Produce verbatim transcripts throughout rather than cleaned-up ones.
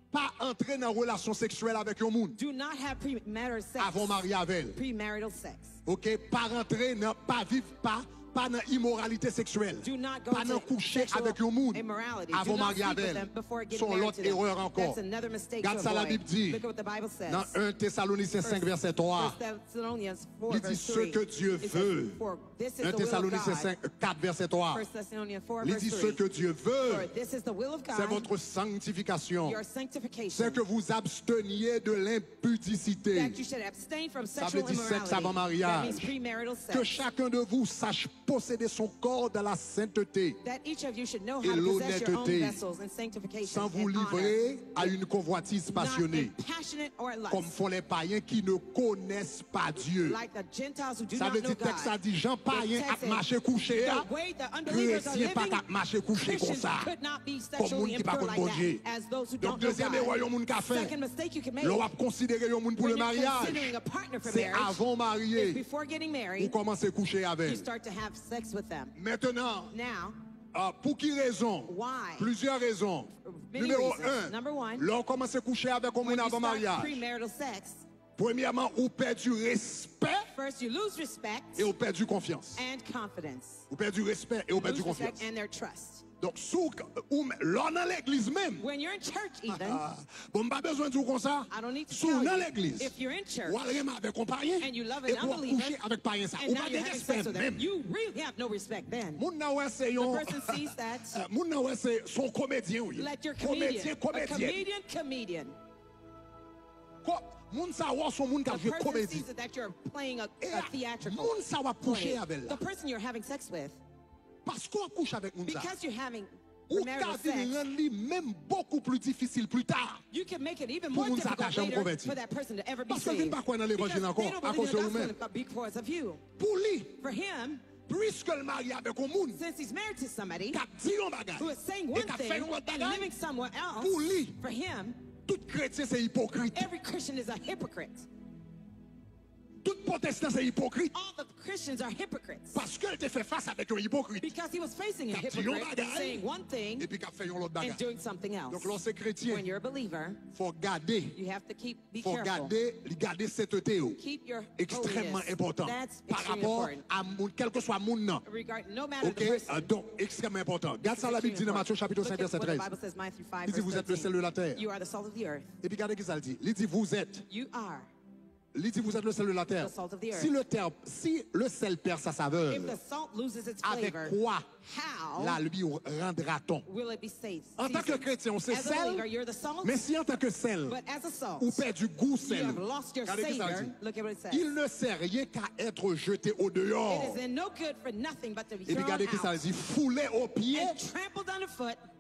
Pa antre nan relasyon seksyèl avèk yon moun. Do not have premarital sex. Avan w marye avè l. Premarital sex. Ok, pa rantre nan, pa viv, pa, pa nan imoralite seksyèl. Do not go into sexual immorality. Pa nan kouche avèk yon moun avan w marye avè l. Se yon lòt erè ankò. That's another mistake to avoid. Gad sa Labib di nan en Tesalonisyen senk vèsè twa. Li di, ce que Dieu veut. En Tesalonicien kat vèsè twa. Li di, ce que Dieu veut, c'est votre sanctification. C'est que vous absteniez de l'impudicité. Sa vle di sèks avan maryaj. Que chacun de vous sache posséder son corps dans la sainteté et l'honnêteté, sans vous livrer à une convoitise passionnée, comme font les païens qui ne connaissent pa Dye. Sa vle di tèks la di jan payen ap mache kouche a, kretyen pa t ap mache kouche konsa, kòm moun ki pa konn Bondye. Donk, dezyèm erè yon moun ka fè, lè w ap konsidere yon moun pou le maryaj, se avan w marye, ou kòmanse kouche avè l. Mentnan, ah, pou ki rezon? Plizyè rezon. Nimewo en, lè w kòmanse kouche avèk yon moun avan maryaj, premyèman, ou pèdi respè e ou pèdi konfyans. Ou pèdi respè e ou pèdi konfyans. Donk, si w, ou, lè w nan legliz menm, bon, m pa bezwen di w konsa, si w nan legliz, w al renmen avèk yon payen epi w ap kouche avèk payen sa, ou pa gen respè menm. Moun nan wè se yon, moun nan wè se, se yon komedyen ou ye. Komedyen, komedyèn. Ko-, moun sa wè w se yon moun k ap jwe komedi. E a moun sa w ap kouche avè l la, paske w ap kouche avèk moun sa, ou ka vin rann li menm bokou pli difisil pli ta pou moun sa ta janm konvèti. Paske l vin pa kwè nan levanjil ankò akoz de ou menm. Pou li, piske l marye avèk yon moun k ap di yon bagay e k ap fè yon lòt bagay, pou li, tout kretyen se ipokrit. Tout pwotestan se ipokrit. Paske l te fè fas avèk yon ipokrit k ap di yon bagay epi k ap fè yon lòt bagay. Donk, lè w se kretyen, fò w gade, fò w gade, li gade sentete w. Ekstrèmman enpòtan pa rapò a moun, kèlkeswa moun nan. Ok? Ah, donk, ekstrèmman enpòtan. Gad sa Labib di nan Matye chapit senk vèsè trèz. Li di, vous êtes le sel de la terre. Epi gade ki sa l di. Li di, vous êtes. Li di, vous êtes le sel de la terre. Si le ter-, si le sel perd sa saveur, avec quoi la lui rendra-t-on? Antan ke kretyen, ou se sèl, men si antan ke sèl, ou pèdi gou sèl ou, gade ki sa l di. Il ne sert rien qu'à être jeté au dehors. Epi gade ki sa l di, foulé aux pieds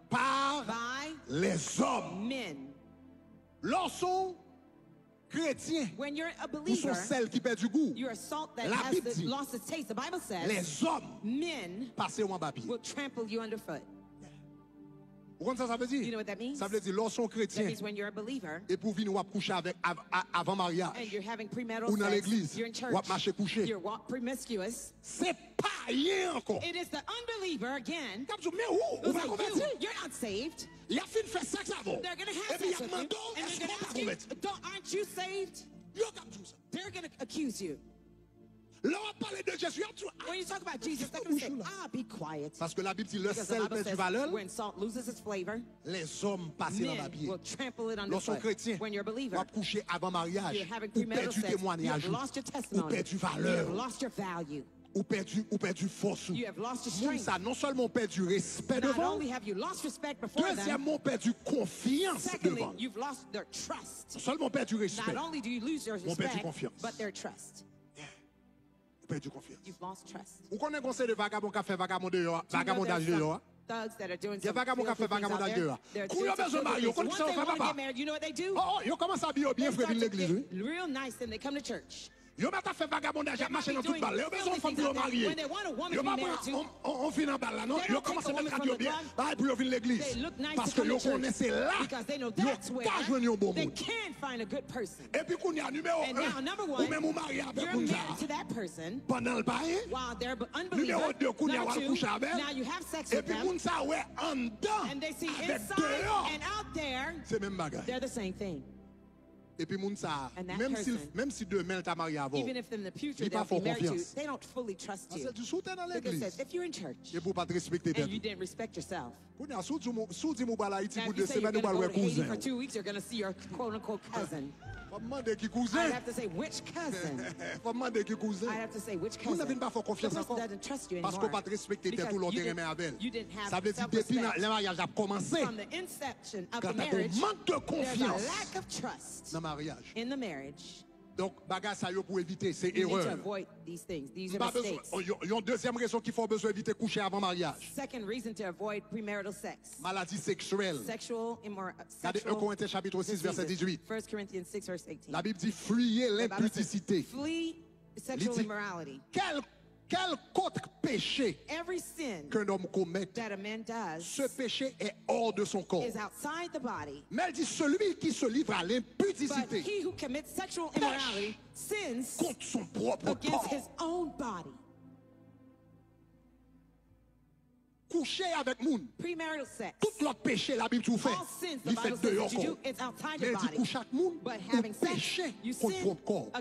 par les hommes. Lè w se yon kretyen, ou se yon sèl ki pèdi gou, Labib di, lèzòm pase w anba pye. Ou konn sa sa vle di? Sa vle di, lè w se yon kretyen, epi w vini w ap kouche avèk, av-, a-, avan maryaj, ou nan legliz, w ap mache kouche, se payen ankò k ap di w, men ou, ou pa konvèti. Y ap fin fè sèks avè w, epi y ap mande w, èske w pa konvèti? Yo k ap di w sa. Lè w ap pale de Jezi, y ap di w, "Ah, fèmen bouch ou la." Paske Labib di, lè sèl pèdi valè l, lèzòm pase l anba pye. Lè w se yon kretyen, w ap kouche avan maryaj, ou pèdi temwayaj ou, ou pèdi valè w. Ou pèdi, ou pèdi fòs ou. Moun sa, non sèlman w pèdi respè devan l, dezyèmman, w pèdi konfyans devan l. Non sèlman w pèdi respè, men w pèdi konfyans. Yeah. Ou pèdi konfyans. Ou konnen gon seri de vagabon k ap fè vagabondaj deyò a, vagabondaj deyò a? Gen vagabon k ap fè vagabondaj deyò a. Kou yo bezwen marye, ou konn kisa yo fè, papa? Oh, oh, yo kòmanse abiye yo byen fre vin legliz, wi. Yo mèt ap fè vagabondaj, y ap mache nan tout bal. Lè yo bezwen yon fanm pou yo marye, yo pa pran yon, yon, yon fi nan bal la, non. Yo kòmanse fè trad yo byen, bagay pou yo vin legliz. Paske yo konnen se la yo ka jwenn yon bon moun. Epi kounye a, nimewo en, ou menm ou marye avèk moun sa a. Pandan l pa gen. Nimewo de, kounye a, w al kouche avè l. Epi moun sa a wè anndan avèk deyò, se menm bagay. Epi moun sa a, menm si, menm si demen l ta marye avè w, li pa fè w konfyans. Paske l di, si w te nan legliz, epi w pa t respekte tèt ou. Kounye a, si w di m, si w di m ou pral Ayiti pou de semèn, ou pral wè kouzen w. Fò m mande ki kouzen. Fò m mande ki kouzen. Moun nan vin pa fè w konfyans ankò. Paske w pa t respekte tèt ou lè w te renmen avè l. Sa vle di, depi nan, lè maryaj la ap kòmanse, gen yon mank de konfyans nan maryaj. Donk, bagay sa yo pou evite, se erè. M pa bezwen, yon, yon dezyèm rezon ki fè w bezwen evite kouche avan maryaj. Maladi seksyèl. Gade en Korentyen chapit sis, vèsè dizuit. Labib di, fuyez l'impudicité. Li di, quel, quelque péché qu'un homme commet, ce péché est hors de son corps. Mais il dit, celui qui se livre à l'impudicité pèche contre son propre corps. Kouche avèk moun. Tout lòt peche Labib di w fè, li fèt deyò kò w. Men l di kouche ak moun, ou peche kont pwòp kò w.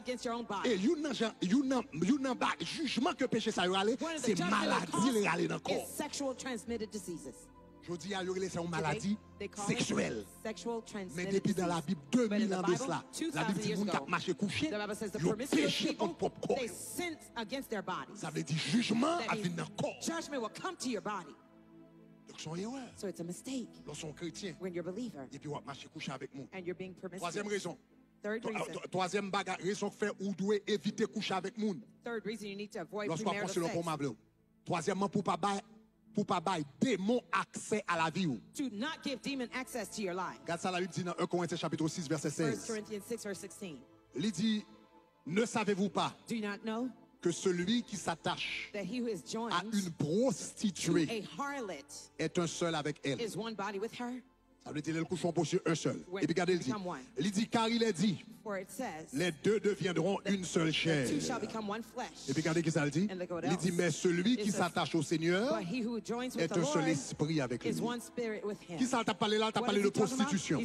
E youn nan jan, youn nan, youn nan ba-, jijman ke peche sa yo rale, se maladi l rale nan kò w. Jodi a, yo rele sa yon maladi seksyèl. Men depi nan Labib, de mil an de sila, Labib di moun k ap mache kouche, yo peche kont pwòp kò yo. Sa vle di jijman ap vin nan kò w. Donk, se yon erè. Lè w se yon kretyen, epi w ap mache kouche avèk moun. Twazyèm rezon. Twa-, twa-, twazyèm bagay, rezon k fè ou dwe evite kouche avèk moun. Lòske w ap konseye yon moun avè w. Twazyèmman, pou pa bay, pou pa bay demon aksè a lavi w. Gad sa Labib di nan en Korentyen chapit sis, vèsè sèz. Li di, ne savez-vous pas que celui qui s'attache à une prostituée est un seul avec elle? Sa vle di, lè l kouche yon pwostitye, un seul. Epi gade l di, li di, car il est dit, les deux deviendront une seule chair. Epi gade ki sa l di. Li di, mais celui qui s'attache au Seigneur est un seul esprit avec lui. Ki sa l t ap pale la? L t ap pale de pwostitisyon.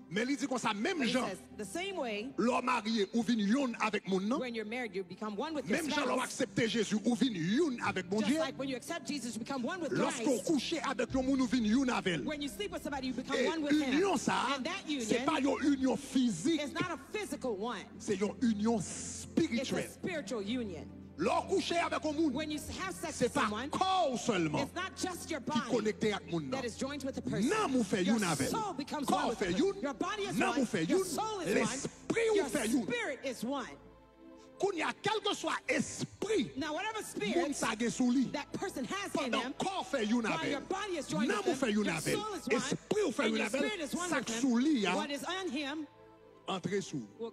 Men li di konsa, menm jan, lè w marye, ou vin youn avèk moun nan. Menm jan lè w aksepte Jezi, ou vin youn avèk Bondye. Lòske w kouche avèk yon moun, ou vin youn avè l. E inyon sa a, se pa yon inyon fizik. Se yon inyon espirityèl. Lè w kouche avèk yon moun, se pa kò w sèlman ki konekte ak moun nan. Nanm ou fè youn avè l. Kò w fè youn, nanm ou fè youn, lespri w fè youn. Kounye a, kèlkeswa espri moun sa gen sou li, pandan kò w fè youn avè l, nanm ou fè youn avè l, espri w fè youn avè l, sa k sou li a antre sou ou.